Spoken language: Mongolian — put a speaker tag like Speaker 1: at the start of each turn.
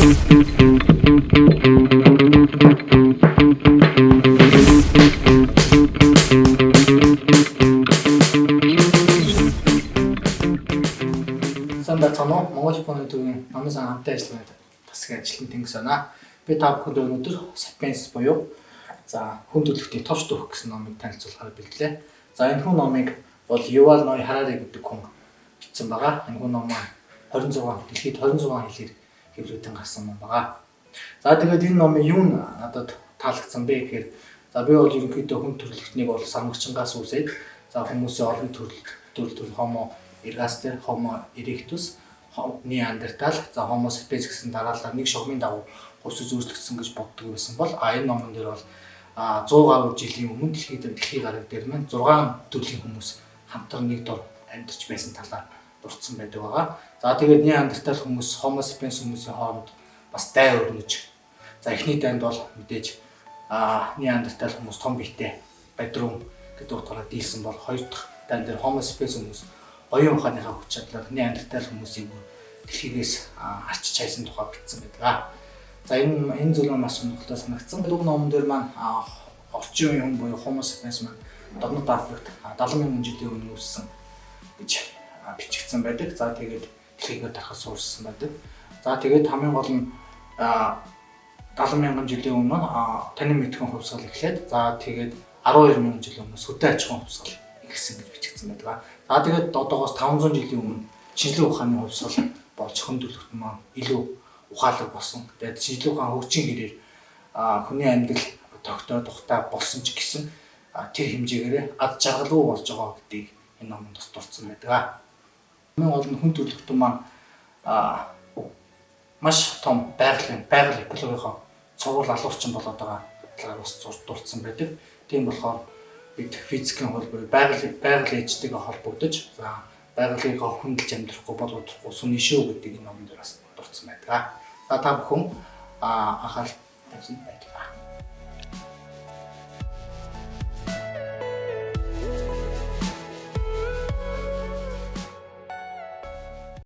Speaker 1: Сайн байцгаана уу? Монгол Японы төвийн намын сан хамтын ажиллагааны тасгийн ажилтан Тэнгис байна. Би та бүхэнд өнөөдөр Sapiens буюу за хүн төрөлхтний товч түүх гэсэн номыг танилцуулахаар бэлдлээ. За энэ хүн номыг бол Yuval Noah Harari гэдэг хүн бичсэн байгаа. Энэ хүн ном маань 26 дэлхийд 26 хэлээр хэвлэгдэн гарсан ном байгаа. За тэгээд энэ номын юу надад таалагдсан бэ гэхээр за би бол ерөнхийдөө хүн төрөлхтнийг бол сармагчингаас үүсээд за хүмүүсийн олон төрөл Homo ergaster, Homo erectus, Neanderthal, за Homo sapiens гэсэн дараалал нэг шугамын дагуу хувьсаж өөрчлөгдсөн гэж боддог байсан бол энэ номон дээр бол 100 гаруй жилийн өмнө дэлхийн гараг дээр маань 6 төрлийн хүмүүс хамтран нэг дор амьдарч байсан талаар дурдсан байдаг байгаа. За тэгээд Неандертал хүмүүс, Homo sapiens хүмүүсийн хооронд бас дай өрнөж, за эхний дайнд бол мэдээж Неандертал хүмүүс том биетэй бадрун гэдэг утгаараа дийлсэн бол хоёр дахь дайн дээр Homo sapiens хүмүүс оюун ухааныхаа хүч чадлаар Неандертал хүмүүсийг дэлхийгээс арчиж хайсан тухай бичсэн байдаг. За энэ зүйл маань маш сонирхолтой санагдсан. Дүг номон дээр маань орчин үеийн хүн буюу Homo sapiens маань Донод Африкт 70 мянган жилийн өмнө үүссэн гэж бичигдсэн байдаг. За тэгээд дэлхийгээр тархаж суурьсан байдаг. За тэгээд хамгийн гол нь 70 мянган жилийн өмнө танин мэдхэн хувьсгал эхлээд за тэгээд 12 мянган жилийн өмнө сүдэн аж ахуйн хувьсгал эхэлсэн гэж бичигдсэн байдаг. За тэгээд одоогоос 500 жилийн өмнө шинжлэх ухааны хувьсгал болж хүн төрөлхтөн маань илүү ухаалаг болсон. Тэгээд шинжлэх ухаан хөгжин хэрээр хүний амьдрал тогтоо тухтай болсон ч гэсэн тэр хэмжээгээр ад жаргалгүй болж байгаа гэдгийг энэ номонд бас дурдсан байдаг. Хамгийн гол нь хүн төрөлхтөн маань маш том байгаль экологийнхоо цуврал алуурчин болоод байгаа талаар бас дурдсан байдаг. Тийм болохоор бид физикийн хууль буюу байгаль ээжтэйгээ холбогдож за байгалийг хүндэлж амьдрахгүй бол удахгүй сүнэ шүү гэдгийг энэ номон дээр бас дурдсан байдаг. За та бүхэн анхаарал тавьсан баярлалаа.